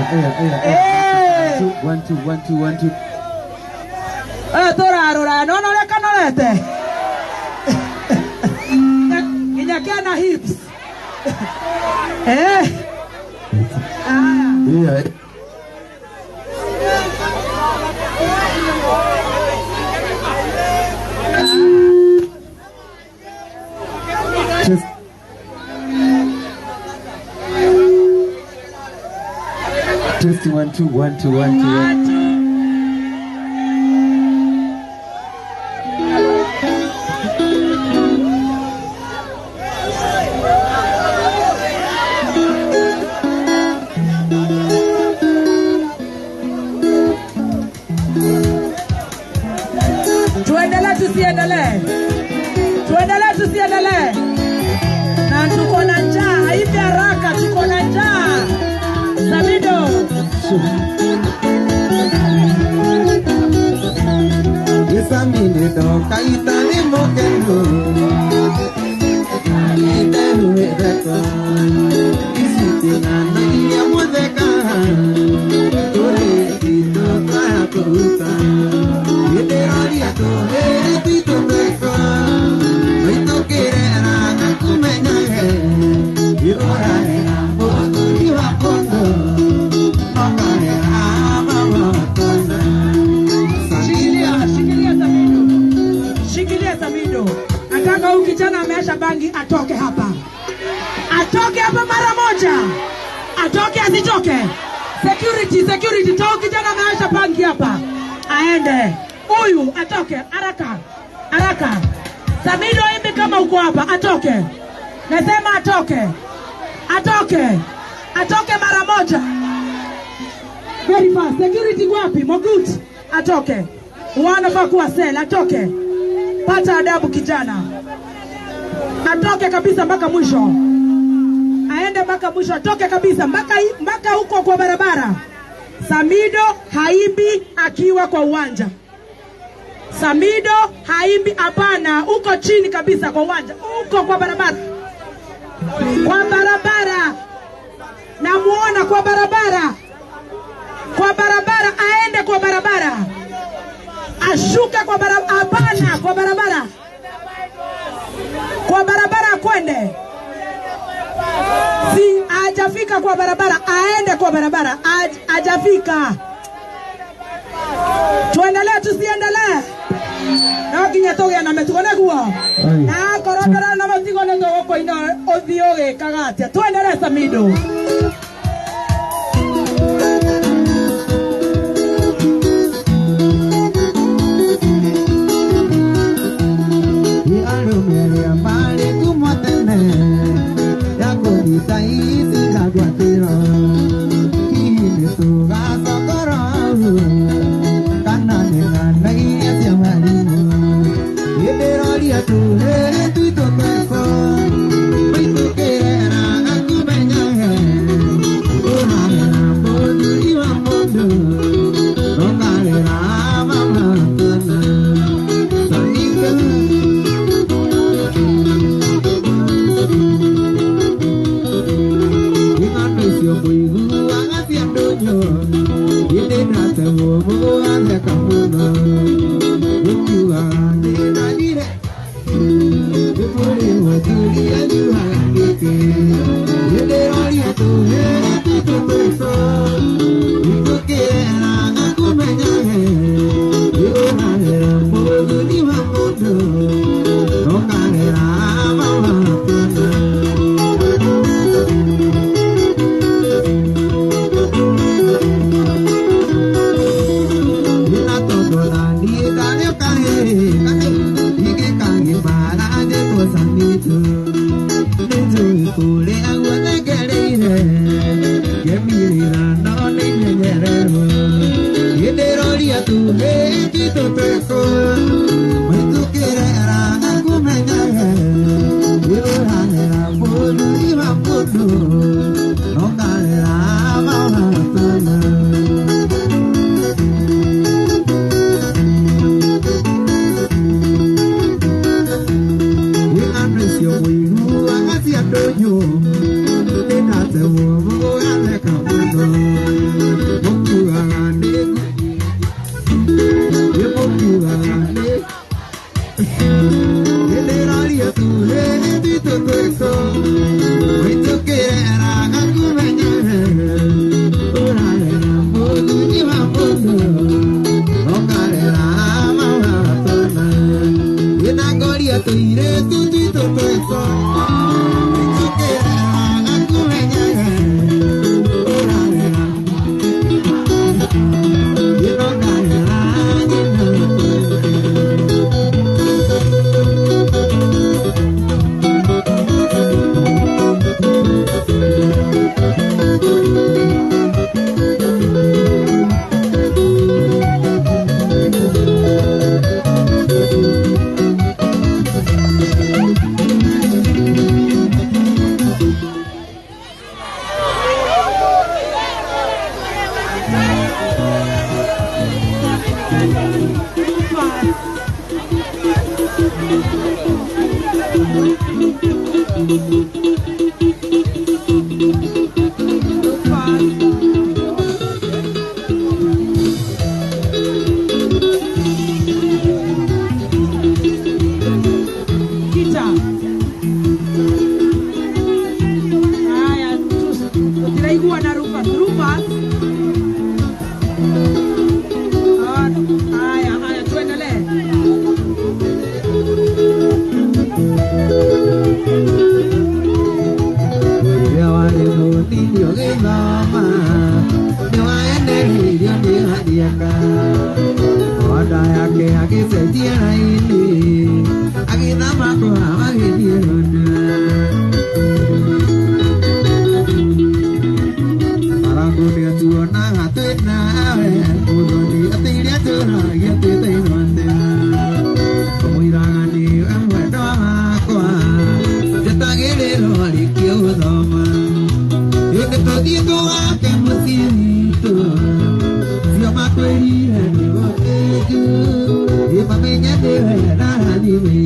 Eh. 1 2 1 2 1 2. Tũrarora no no reka norete. Nginya kena hips. Eh. Aya. Yeah. Testing 1 2 1 2 1 2 1. Tuendelee tusiendelee? Tuendelee tusiendelee? Na tuko na njaa, haivi haraka, tuko na njaa. Samido. Isamine doka itani mokenu. Iteru reko. Isite na iya mudeka. Tore ito kaya kuta. Iteroria tore tito teko. Ito kirera kumenyahe. Iora era moto iwa kondo. Shikilia, shikilia Samido. Shikilia Samido. Nataka huyu kijana ameasha bangi atoke hapa. Atoke hapa mara moja. Atoke asitoke. Security, security, toa kijana ameasha bangi hapa. Aende. Huyu atoke haraka. Haraka. Samido imbi kama uko hapa, atoke. Nasema atoke. Atoke. Atoke mara moja. Very fast. Security wapi? Mogut atoke. Wanafaa kuwa sel, atoke. Pata adabu kijana. Atoke kabisa mpaka mwisho. Aende mpaka mwisho, atoke kabisa mpaka huko kwa barabara. Samido haimbi akiwa kwa uwanja. Samido haimbi, hapana, huko chini kabisa kwa uwanja, huko kwa barabara. Kwa barabara. Namuona kwa barabara. Kwa barabara, aende kwa barabara. Ashuke kwa barabara, hapana, kwa barabara. Kwa barabara kwende. Si hajafika kwa barabara, aende kwa barabara. Hajafika. Tuendelee tusiendelee? No nginya tũgĩe na mĩtugo nĩguo. Na akorwo ndũrĩ na mĩtugo nĩ tũgũkũina ũthiĩ ũgĩkaga atĩa. Tuendelee Samido. Yo, twitũ twĩtũ wĩtũkĩrera gakumenya ũrarera mũthuri wa mũndũ ũkarera mama twana wĩna ngoria tũirĩtu twitũ twĩtũ wĩtũkĩrera gakumenya ũrarera ĩnokarera nyina twana. Kita. Haya, tutaigua na Rufus. Rufus. Haya, haya, tuendelee. Rĩrĩa warĩ mũnini ũgĩthoma nĩwaendereirio nĩ Wariaka onda yake agĩcenjia raini agĩthama kũhama agĩthiĩ Rũndua Marangu nĩatuonaga twĩ nawe mũthoni atĩ iria tũragia twĩ